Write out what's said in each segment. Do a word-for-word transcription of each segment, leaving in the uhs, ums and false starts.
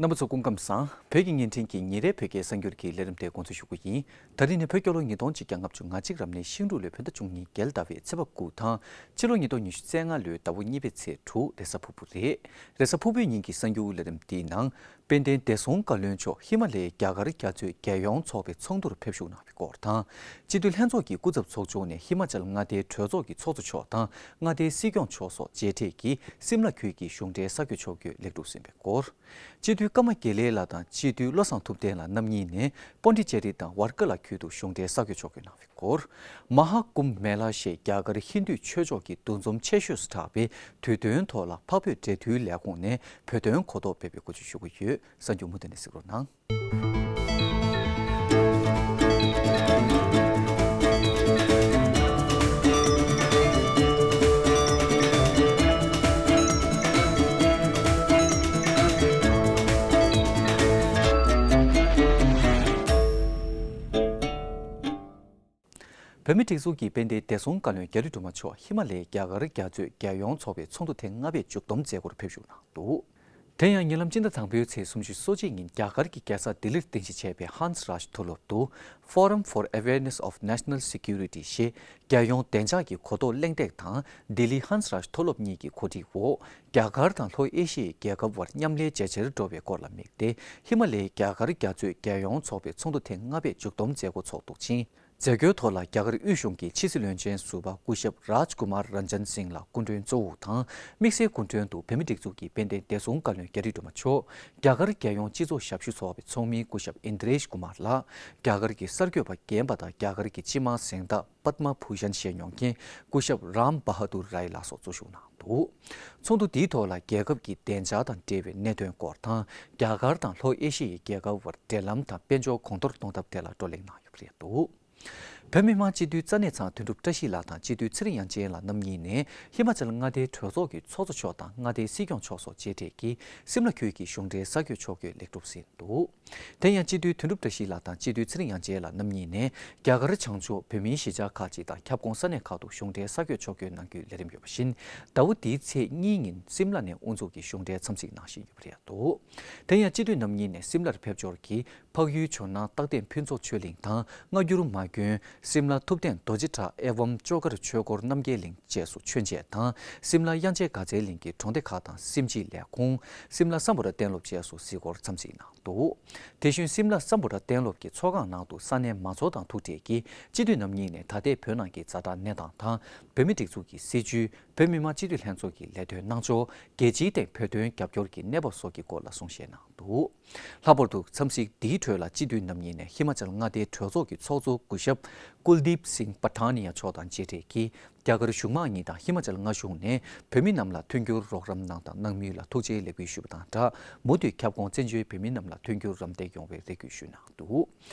རྣམ་པ་ཚོ་སྐུ་ཁམས་བཟང་། བོད་ཀྱི་བརྙན་འཕྲིན་གྱི་ཉིན་རེའི་བོད་སྐད་གསར་འགྱུར་གྱི་ལས་རིམ་དེ་འགོ་འཛུགས་ཞུ་གི་ཡིན། ད་རིང་ནི་བོད་རྒྱལ་ལོ་ཉིས་སྟོང་གཅིག་བརྒྱ་ལྔ་བཅུ་ང་གཅིག་རབ་གནས་ཤིང་འབྲུག་ལོའི་བོད་ཟླ་བཅུ་གཉིས་རྒྱལ་ཟླ་བའི་ཚེས་པ་དགུ་དང་། ཕྱི་ལོ་ཉིས་སྟོང་ཉི་ཤུ་རྩ་ལྔ་ལོའི་ཟླ་བ་གཉིས་པའི་ཚེས་དྲུག་རེས་གཟའ་ཕུར་བུ་རེད། རེས་གཟའ་ཕུར་བུའི་ཉིན་གྱི་གསར་འགྱུར་ལས་རིམ་འདིའི་ནང་། དཔལ་ལྡན་བདེ་སྲུང་བཀའ་བློན་མཆོག་ཧི་མ་ལ་ཡའི་རྒྱ་གར་རྒྱ་མཚོའི་རྒྱལ་ཡོངས་ཚོགས་པའི་ཚོགས་འདུར་ཕེབས་ཞུགས་གནང་བའི་སྐོར་དང་། སྤྱི་འཐུས་ལྷན་ཚོགས་ཀྱི་སྐུ་ཚབ་ཚོགས་ཆུང་ནས་ཧི་མ་ཅལ་མངའ་སྡེའི་གྲོས་ཚོགས་ཀྱི་ཚོགས་གཙོ་མཆོག་དང་མངའ་སྡེའི་སྲིད་སྐྱོང་མཆོག་སོགས་མཇལ་འཕྲད་ཀྱིས་སིམ་ལ་ཁུལ་གྱི་གཞུང་འབྲེལ་གསར་འགོད་ཕྱོགས་བསྐྱོད་ལེགས་གྲུབ་ཟིན་པའི་སྐོར། སྤྱི་འཐུས་ཀརྨ་དགེ་ལེགས་ལགས་དང་སྤྱི་འཐུས་བློ་བཟང་ཐུབ་བསྟན་ལགས་རྣམ་གཉིས་ནས་པོན་ཌི་ཅེ་རི་དང་ཝར་ཀ་ལ་ཁུལ་དུ་གཞུང་འབྲེལ་གསར་འགོད་ཕྱོགས་བསྐྱོད་གནང་བའི་སྐོར། མ་ཧཱ་ཀུམ་མེ་ལ་ཞེས་རྒྱ་གར་ཧིན་རྡུའི་ཆོས་ཕྱོགས་ཀྱི་འདུ་འཛོམས་ཆེ་ཤོས་སུ་གྲགས་པའི་དུས་སྟོན་ཐོག་ལ་འཕགས་བོད་འབྲེལ་མཐུད་ལས་ཁུངས་ནས་བོད་དོན་གོ་རྟོགས་སྤེལ་བའི་སྐོར་བརྗོད་ཞུ་གི་ཡོད། གསར་འགྱུར་མུ་མཐུད་ནས་གཟིགས་རོགས་གནང་། བོད་མིའི་སྒྲིག་འཛུགས་ཀྱི་དཔལ་ལྡན་བདེ་སྲུང་བཀའ་བློན་རྒྱ་རི་སྒྲོལ་མ་མཆོག་ཧི་མ་ལ་ཡའི་རྒྱ་གར་རྒྱ་མཚོའི་རྒྱལ་ཡོངས་ཚོགས་པའི་ཚོགས་འདུ་ཐེངས་ལྔ་པའི་མཇུག་བསྡོམས་མཛད་སྒོར་ཕེབས་ཞུགས་གནང་འདུག། དེ་ཡང་ཉེ་ལམ་སྤྱི་ཟླ་དང་པོའི་ཚེས་སོ་གཅིག་ཉིན་རྒྱ་གར་གྱི་རྒྱལ་ས་ལྡི་ལིར་རྟེན་གཞི་བྱས་པའི་ཧན་སི་རཱཇ་མཐོ་སློབ་ཏུ་Forum for Awareness of National Security ཞེས་རྒྱལ་ཡོངས་བདེ་འཇགས་ཀྱི་གོ་རྟོགས་གླེང་སྟེགས་དང་ལྡི་ལི་ཧན་སི་རཱཇ་མཐོ་སློབ་གཉིས་ཀྱི་གོ་སྒྲིག་འོག་རྒྱ་གར་དང་ལྷོ་ཨེ་ཤི་ཡའི་རྒྱལ་ཁབ་དབར་མཉམ་ལས་ཇེ་ཆེར་འགྲོ་བའི་སྐོར་ལ་དམིགས་ཏེ་ཧི་མ་ལ་ཡའི་རྒྱ་གར་རྒྱ་མཚོའི་རྒྱལ་ཡོངས་ཚོགས་པའི་ཚོགས་འདུ་ཐེངས་ལྔ་པའི་མཇུག་བསྡོམས་མཛད་སྒོ་ཚོགས་འདུ་ཆེན། མཛད་སྒོའི་ཐོག་ལ་རྒྱ་གར་དབུས་གཞུང་གི་ཕྱི་སྲིད་བློན་ཆེན་ཟུར་པ་སྐུ་ཞབས་རཱཇ་ཀུ་མཱར་རན་ཇན་སིང་ལགས་སྐུ་མགྲོན་གཙོ་བོ་དང་། དམིགས་བསལ་སྐུ་མགྲོན་དུ་བོད་མིའི་སྒྲིག་འཛུགས་ཀྱི་དཔལ་ལྡན་བདེ་སྲུང་བཀའ་བློན་རྒྱ་རི་སྒྲོལ་མ་མཆོག་རྒྱ་གར་རྒྱལ་ཡོངས་སྤྱི་ཚོགས་ཞབས་ཞུ་ཚོགས་པའི་ཚོགས་མི་སྐུ་ཞབས་ཨིན་དྲེཤ་ཀུ་མཱར་ལགས། རྒྱ་གར་གྱི་གསར་འགོད་པ་རྒན་པ་དང་རྒྱ་གར་གྱི་སྤྱི་དམངས་གཟེངས་རྟགས་པདྨ་བྷུ་ཤན་བཞེས་མྱོང་མཁན་སྐུ་ཞབས་རཱམ་བྷ་ཧ་དུར་རའི་ལགས་སོགས་གཙོ་བཞུགས་གནང་འདུག། ཚོགས་འདུ་འདིའི་ཐོག་ལ་རྒྱལ་ཁབ་ཀྱི་བདེ་འཇགས་དང་འབྲེལ་བའི་གནད་དོན་སྐོར་དང་། རྒྱ་གར་དང་ལྷོ་ཨེ་ཤི་ཡའི་རྒྱལ་ཁབ་དབར་འབྲེལ་ལམ་དང་དཔལ་འབྱོར་གོང་མཐོར་གཏོང་ཐབས་ཐད་ལ་བགྲོ་གླེང་གནང་ཡོད་པ་རེད་འདུག། བོད་མི་མང་སྤྱི་འཐུས་རྩ་གནས་ཚང་དོན་གྲུབ་བཀྲ་ཤིས་ལགས་དང་སྤྱི་འཐུས་ཚེ་རིང་དབྱངས་ཅན་ལགས་རྣམ་གཉིས་ནས་ཧི་མ་ཅལ་མངའ་སྡེའི་གྲོས་ཚོགས་ཀྱི་ཚོགས་གཙོ་མཆོག་དང་མངའ་སྡེའི་སྲིད་སྐྱོང་མཆོག་སོགས་མཇལ་འཕྲད་ཀྱིས་སིམ་ལ་ཁུལ་གྱི་གཞུང་འབྲེལ་གསར་འགོད་ཕྱོགས་བསྐྱོད་ལེགས་གྲུབ་ཟིན་འདུག། དེ་ཡང་སྤྱི་འཐུས་དོན་གྲུབ་བཀྲ་ཤིས་ལགས་དང་སྤྱི་འཐུས་ཚེ་རིང་དབྱངས་ཅན་ལགས་རྣམ་གཉིས་ནས་རྒྱ་གར་བྱང་ཕྱོགས་བོད་མིའི་གཞིས་ཆགས་ཁག་ཅིག་དང་ཁྱབ་ཁོངས་ས་གནས་ཁག་ཏུ་གཞུང་འབྲེལ་གསར་འགོད་ཕྱོགས་བསྐྱོད་གནང་རྒྱུའི་ལས་རིམ་ཡོད་པ་བཞིན། ཟླ་བ་འདིའི་ཚེས་གཉིས་ཉིན་སིམ་ལ་ནས་དབུ་འཛུགས་ཀྱིས་གཞུང་འབྲེལ་འཚམས་གཟིགས་གནང་བཞིན་ཡོད་པ་རེད་འདུག། དེ་ཡང་སྤྱི་འཐུས་རྣམ་གཉིས་ནས་སིམ་ལར་ཕེབས་འབྱོར་གྱིས་འཕགས་ཡུལ་ཇོ་ནང་རྟག་བརྟན་ཕུན་ཚོགས་ཆོས་གླིང་དང་སྔ་འགྱུར་མ་དགོན་སིམ་ལ་ཐུབ་བསྟན་རྡོ་རྗེ་བྲག་ཨེ་ཝམ་ཅོ་གར་ཆོས་འཁོར་རྣམ་རྒྱལ་གླིང་བཅས་སུ་མཆོད་མཇལ་དང་སིམ་ལ་དབྱངས་ཅན་དགའ་ཚལ་གླིང་གི་གྲོང་སྡེ་ཁག་དང་སིམ་སྤྱིལ་ལས་ཁུངས་སིམ་ལ་སམ་བྷོ་ཊ་གཏན་སློབ་བཅས་སུ་གཟིགས་སྐོར་འཚམས་གཟིགས་གནང་འདུག། དེ་བཞིན་སིམ་ལ་སམ་བྷོ་ཊ་གཏན་སློབ་ཀྱི་ཚོགས་ཁང་ནང་དུ་ས་གནས་མང་ཚོགས་དང་ཐུག་འཕྲད་ཀྱིས་སྤྱི་འཐུས་རྣམ་གཉིས་ནས་ད་ལྟའི་བོད་ནང་གི་ཛ་དྲག་གནས་སྟངས་དང་། བོད་མིའི་སྒྲིག་འཛུགས་ཀྱི་སྲིད་བྱུས། བོད་མི་མང་སྤྱི་འཐུས་ལྷན་ཚོགས་ཀྱི་ལས་དོན་གནང་ཕྱོགས། རྒྱལ་སྤྱིའི་སྟེང་བོད་དོན་རྒྱབ་སྐྱོར་གྱི་གནས་བབ་སོགས་ཀྱི་སྐོར་ལ་གསུང་བཤད་གནང་འདུག། ལྷག་པར་དུ་འཚམས་གཟིགས་འདིའི་ཁྲོད་ལ་སྤྱི་འཐུས་རྣམ་གཉིས་ནས་ཧི་མ་ཅལ་མངའ་སྡེའི་གྲོས་ཚོགས་ཀྱི་ཚོགས་གཙོ་སྐུ་ཞབས་ཀུལ་དིབ་སིང་པ་ཐཱ་ནི་ཡ་མཆོག་དང་མཇལ་འཕྲད་ཀྱིས། རྒྱ་གར་གཞུང་མང་གཉིས་དང་ཧི་མ་ཅལ་མངའ་གཞུང་ནས་བོད་མི་རྣམས་ལ་མཐུན་འགྱུར་རོགས་རམ་གནང་དང་གནང་མུས་ལ་ཐུགས་རྗེའི་ལེགས་འབུལ་ཞུས་པ་དང་སྦྲགས། མུ་མཐུད་ཁྱབ་ཁོངས་བཙན་བྱོལ་བོད་མི་རྣམས་ལ་མཐུན་འགྱུར་རམ་འདེགས་ཡོང་བའི་རེ་སྐུལ་ཞུས་གནང་འདུག།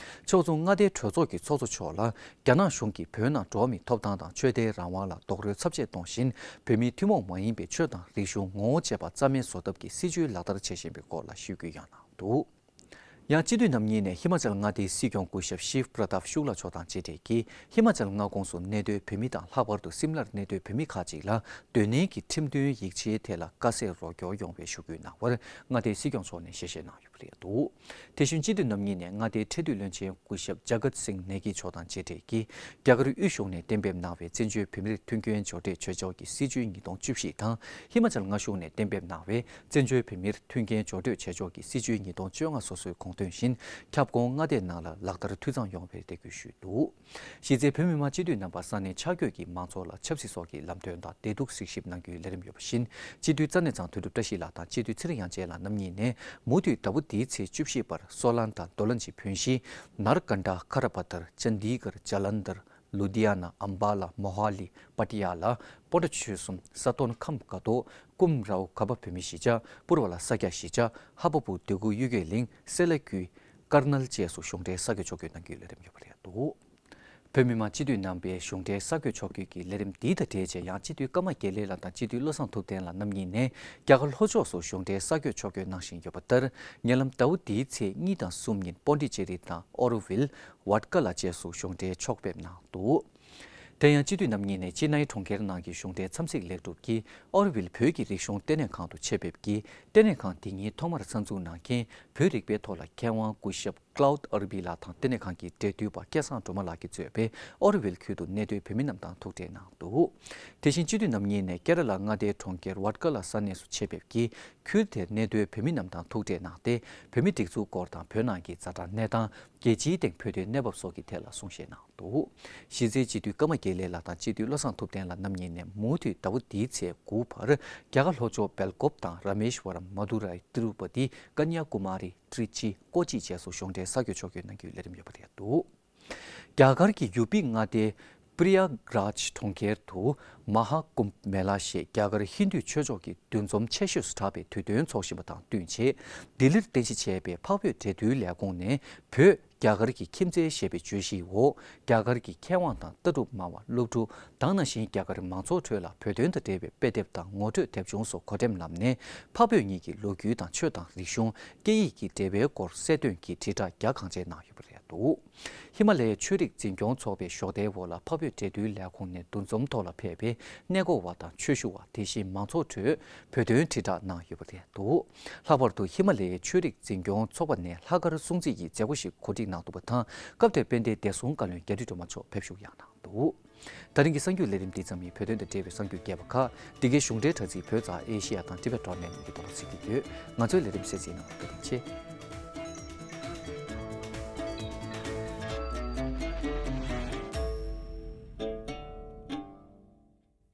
ཕྱོགས་མཚུངས་མངའ་སྡེའི་གྲོས་ཚོགས་ཀྱི་ཚོགས་གཙོ་མཆོག་ལ། རྒྱ་ནག་གཞུང་གིས་བོད་ནང་འགྲོ་བ་མིའི་ཐོབ་ཐང་དང་ཆོས་དད་རང་དབང་ལ་རྡོག་རོལ་ཚབས་ཆེ་གཏོང་བཞིན། བོད་མིའི་ཐུན་མོང་མ་ཡིན་པའི་ཆོས་དང་རིག་གཞུང་ངོ་བོ་བཅས་པ་རྩ་མེད་བཟོ་ཐབས་ཀྱི་སྲིད་བྱུས་ལག་བསྟར་བྱེད་བཞིན་པའི་སྐོར་ལ་ཞུ་སྐུལ་ཡང་གནང་འདུག། ཡང་སྤྱི་འཐུས་རྣམ་གཉིས་ནས་ཧི་མ་ཅལ་མངའ་སྡེའི་སྲིད་སྐྱོང་སྐུ་ཞབས་ཤིབ་པྲ་དབ་ཤུག་ལ་མཆོག་དང་མཇལ་འཕྲད་ཀྱིས། ཧི་མ་ཅལ་མངའ་ཁོངས་སུ་གནས་སྡོད་བོད་མི་དང་ལྷག་པར་དུ་སིམ་ལར་གནས་སྡོད་བོད་མི་ཁག་ཅིག་ལ་སྡོད་གནས་ཀྱི་ཁྲིམས་མཐུན་ཡིག་ཆའི་ཐད་ལ་དཀའ་སེལ་རོགས་སྐྱོར་ཡོང་བའི་ཞུ་སྐུལ་གནང་བར་མངའ་སྡེའི་སྲིད་སྐྱོང་མཆོག་ནས་ཞལ་བཞེས་གནང་ཡོད། རེད་འདུག། དེ་བཞིན་སྤྱི་འཐུས་རྣམ་གཉིས་ནས་མངའ་སྡེའི་ཁྲལ་སྡུད་བློན་ཆེན་སྐུ་ཞབས་ཇ་གཏ་སིང་ནེ་གི་མཆོག་དང་མཇལ་འཕྲད་ཀྱིས། རྒྱ་གར་དབུས་གཞུང་ནས་གཏན་འབེབས་གནང་བའི་བཙན་བྱོལ་བོད་མིར་མཐུན་རྐྱེན་སྦྱོར་སྤྲོད་བྱེད་ཕྱོགས་ཀྱི་སྲིད་བྱུས་ཉིས་སྟོང་བཅུ་བཞི་དང་། ཧི་མ་ཅལ་མངའ་གཞུང་ནས་གཏན་འབེབས་གནང་བའི་བཙན་བྱོལ་བོད་མིར་མཐུན་རྐྱེན་སྦྱོར་སྤྲོད་བྱེད་ཕྱོགས་ཀྱི་སྲིད་བྱུས་ཉིས་སྟོང་བཅོ་ལྔ་སོ་སོའི་དགོངས་དོན་བཞིན། ཁྱབ་ཁོངས་མངའ་སྡེ་ནང་ལ་ལག་བསྟར་འཐུས་ཚང་ཡོང་བའི་རེ་སྐུལ་ཞུས་འདུག། གཞི་རྩའི་བོད་མི་མང་སྤྱི་འཐུས་རྣམ་པ་ས་གནས་ཆ་བགོས་ཀྱིས་མང་ཚོགས་ལ་ཆབ་སྲིད་སོགས་ཀྱི་ལམ་སྟོན་དང་བདེ་སྡུག་གཟིགས་ཞིབ་གནང་རྒྱུའི་ལས་རིམ་ཡོད་པ་བཞིན། སྤྱི་འཐུས་རྩ་གནས་ཚང་དོན་གྲུབ་བཀྲ་ཤིས་ལགས་དང་སྤྱི་འཐུས་ཚེ་རིང་དབྱངས་ཅན་ལགས་རྣམ་གཉིས་ནས་མུ་མཐུད་ཟླ་བ་འདིའི་ཚེས་བཅུ་བཞི་བར་སོ་ལན་དང་རྡོ་ལ་འཇིབ་བོན་བཞི། ནར་ཀན་ཌ། ཁ་ར་བ་ཏར། ཅན་དི་གར། ཇ་ལན་དར། ལུ་དྷི་ཡ་ན། ཨམ་བ་ལ། མོ་ཧ་ལི། པ་ཏི་ཡ་ལ། པོ་ཊ་ཆོལ་གསུམ། ས་སྟོན་ཁམས་ཀ་ཏོ། ཀུམ་རའོ་ག་པ་བོད་མི་གཞིས་ཆགས། པུར་བ་ལ་ས་སྐྱ་གཞིས་ཆགས། ཧ་པ་པུ། འདོད་རྒུ། གཡུལ་འགྱེད་གླིང་། སེ་ལ་ཀུའི། ཀར་ནལ་བཅས་སུ་གཞུང་འབྲེལ་གསར་འགོད་ཕྱོགས་བསྐྱོད་གནང་རྒྱུའི་ལས་རིམ་ཡོད་པ་རེད་འདུག། བོད་མི་མང་སྤྱི་འཐུས་རྣམ་པའི་གཞུང་འབྲེལ་གསར་འགོད་ཕྱོགས་བསྐྱོད་ཀྱི་ལས་རིམ་འདི་དང་འབྲེལ་བྱས། ཡང་སྤྱི་འཐུས་ཀརྨ་དགེ་ལེགས་ལགས་དང་སྤྱི་འཐུས་བློ་བཟང་ཐུབ་བསྟན་ལགས་རྣམ་གཉིས་ནས་རྒྱ་གར་ལྷོ་ཕྱོགས་སུ་གཞུང་འབྲེལ་གསར་འགོད་ཕྱོགས་བསྐྱོད་གནང་བཞིན་ཡོད་པ་ལྟར། ཉེ་ལམ་ཟླ་བ་འདིའི་ཚེས་གཉིས་དང་གསུམ་ཉིན་པོན་ཌི་ཅེ་རི་དང་ཨོ་རོ་ཝིལ། ཝཱ་ཏི་ཀ་ལ་བཅས་སུ་གཞུང་འབྲེལ་ཕྱོགས་ཕེབས་གནང་འདུག། དེ་ཡང་སྤྱི་འཐུས་རྣམ་གཉིས་ནས་ཅེ་ནའི་གྲོང་ཁྱེར་ནང་གི་གཞུང་འབྲེལ་འཚམས་གཟིགས་ལེགས་གྲུབ་ཀྱིས་ཨོ་རོ་ཝིལ་བོད་ཀྱི་རིག་གཞུང་ལྟེ་གནས་ཁང་དུ་ཆེད་ཕེབས་ཀྱིས་ལྟེ་གནས་ཁང་དེ་ཉིད་ཐོག་མར་གསར་འཛུགས་གནང་མཁན་བོད་རིག་པའི་ཐོག་ལ་མཁས་དབང་སྐུ་ཞབས་ཀླའུད་ཨར་བི་ལགས་དང་ལྟེ་གནས་ཁང་གི་འབྲེལ་མཐུད་པ་སྐལ་བཟང་སྒྲོལ་མ་ལགས་ཀྱིས་གཙོས་པའི་ཨོ་རོ་ཝིལ་ཁུལ་དུ་གནས་སྡོད་བོད་མི་རྣམས་དང་ཐུག་འཕྲད་གནང་འདུག་དེ་བཞིན་སྤྱི་འཐུས་རྣམ་གཉིས་ནས་ཀེ་ར་ལ་མངའ་སྡེའི་གྲོང་ཁྱེར་ཝར་ཀ་ལ་ས་གནས་སུ་ཆེད་ཕེབས་ཀྱིས་ཁུལ་དེར་གནས་སྡོད་བོད་མི་རྣམས་དང་ཐུག་འཕྲད་གནང་སྟེ། བོད་མི་སྒྲིག་འཛུགས་སྐོར་དང་བོད་ནང་གི་ཛ་དྲག་གནས་སྟངས། རྒྱལ་སྤྱིའི་སྟེང་བོད་དོན་གནས་བབ་སོགས་ཀྱི་ཐད་ལ་གསུང་བཤད་གནང་འདུག་གཞི་རྩའི་སྤྱི་འཐུས་ཀརྨ་དགེ་ལེགས་ལགས་དང་སྤྱི་འཐུས་བློ་བཟང་ཐུབ་བསྟན་ལགས་རྣམ་གཉིས་ནས་མུ་མཐུད་ཟླ་བ་འདིའི་ཚེས་དགུ་བར་རྒྱ་གར་ལྷོ་ཕྱོགས་སྦེལ་ཀོབ་དང་ར་མེ་ཤྭ་རམ་མ་དུ་རའི་ཏི་རུ་པ་ཏི་ཀ་ནྱ་ཀུ་མ་རི་ཏྲི་ཅི་ཀོ་ཅི་བཅས་སུ་གཞུང་འབྲེལ་ས་བགོས་ཕྱོགས་བསྐྱོད་གནང་རྒྱུའི་ལས་རིམ་ཡོད་པ་རེད་འདུག་རྒྱ་གར་གྱི་ཡུ་པི་མངའ་སྡེའི་པྲི་ཡ་ག་རཱཇ་གྲོང་ཁྱེར་དུ་མ་ཧཱ་ཀུམ་མེ་ལ་ཞེས་རྒྱ་གར་ཧིན་རྡུའི་ཆོས་ཕྱོགས་ཀྱི་འདུ་འཛོམས་ཆེ་ཤོས་སུ་གྲགས་པའི་དུས་སྟོན་འཚོགས་བཞིན་པ་དང་བསྟུན་ཆེད། ལྡི་ལིར་རྟེན་གཞི་བྱས་པའི་འཕགས་བོད་འབྲེལ་མཐུད་ལས་ཁུངས་ནས་བོད་རྒྱ་གར་གྱི་ཁྱིམ་མཚེས་ཞེས་པའི་བརྗོད་གཞིའི་འོག་རྒྱ་གར་གྱི་མཁས་དབང་དང་ལྟ་གྲུབ་སྨྲ་བ་སློབ་ཕྲུག་དང་ནང་བཞིན་རྒྱ་གར་མང་ཚོགས་ཁྲོད་ལ་བོད་དོན་དང་འབྲེལ་བའི་དཔེ་དེབ་དང་ངོ་སྤྲོད་དེབ་ཆུང་སོགས་གོ་སྒྲིག་ལམ་ནས་འཕགས་བོད་གཉིས་ཀྱི་ལོ་རྒྱུས་དང་ཆོས་དང་རིག་གཞུང་སྐད་ཡིག་གི་འབྲེལ་བའི་སྐོར་གསལ་སྟོན་གྱི་དྲིལ་བསྒྲགས་རྒྱ་གང་ཆེ་གནང་ཡོད་པ་རེད་འདུག་ཧི་མ་ལ་ཡའི་ཆོས་རིག་འཛིན་སྐྱོང་ཚོགས་པའི་གཞོགས་འདེགས་འོག་ལ་འཕགས་བོད་འབྲེལ་མཐུད་ལས་ཁུངས་ནས་འདུ་འཛོམས་ཐོག་ལ་ཕེབས་པའི་གནས་སྐོར་བ་དང་ཆོས་ཞུ་བ། དེ་བཞིན་མང་ཚོགས་ཁྲོད་བོད་དོན་དྲིལ་བསྒྲགས་གནང་ཡོད་པ་རེད་འདུག་ལྷག་པར་དུ་ཧི་མ་ལ་ཡའི་ཆོས་རིག་འཛིན་སྐྱོང་ཚོགས་པ་ནས་ལྷག་དཀར་སྲུང་བརྩི་ཡི་མཛད་སྒོ་ཞིག་གོ་སྒྲིག་གནང་འདུག་པ་དང་། སྐབས་དེར་དཔལ་ལྡན་བདེ་སྲུང་བཀའ་བློན་རྒྱ་རི་སྒྲོལ་མ་མཆོག་ཕེབས་བཞུགས་ཡང་གནང་འདུག་ད་རིང་གི་གསར་འགྱུར་ལས་རིམ་འདི་ཙམ་ཡིན། བོད་དོན་དང་འབྲེལ་བའི་གསར་འགྱུར་རྒྱས་པ་ཁག་འདི་གའི་གཞུང་འབྲེལ་དྲ་ཚིགས་བོད་དང་ཨེ་ཤི་ཡ་དང་ཊི་བེཊ་ཌོཊ་ནེཊ་ནང་གི་ཐོག་ལ་གཟིགས་རྒྱུ་ཡོད། ང་ཚོའི་ལས་རིམ་གསན་གཟིགས་གནང་བར་བཀའ་དྲིན་ཆེ།